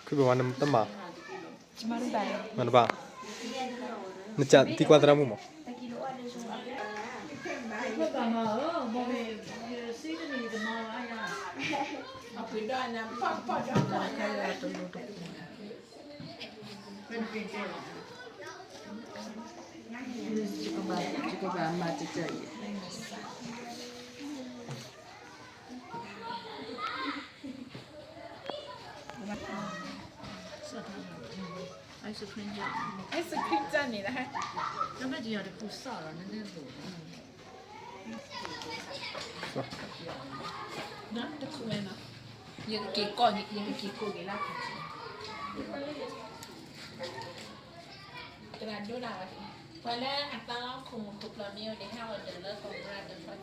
ခုဘၣ်မၤနတမၤ, မၤတဘၣ်, နကသံကွၢ်သရၣ်မုၣ်မး. ယကဘၣ်မၤတက့ၢ်. Ice cream န့ၣ်လၢ တခူဝဲနီၤ, ယကက့ၤကိး, ယကက့ၤကိးက့ၤလၢခံ, တဂၤဒိဒၣ်ဝဲ, ပှၤလၢအသးလီခိၣ်မူခိၣ်ဖျီၣ်မ့ၢ်အိၣ်န့ၣ် ဟဲ order လၢ Cobra တဖျီ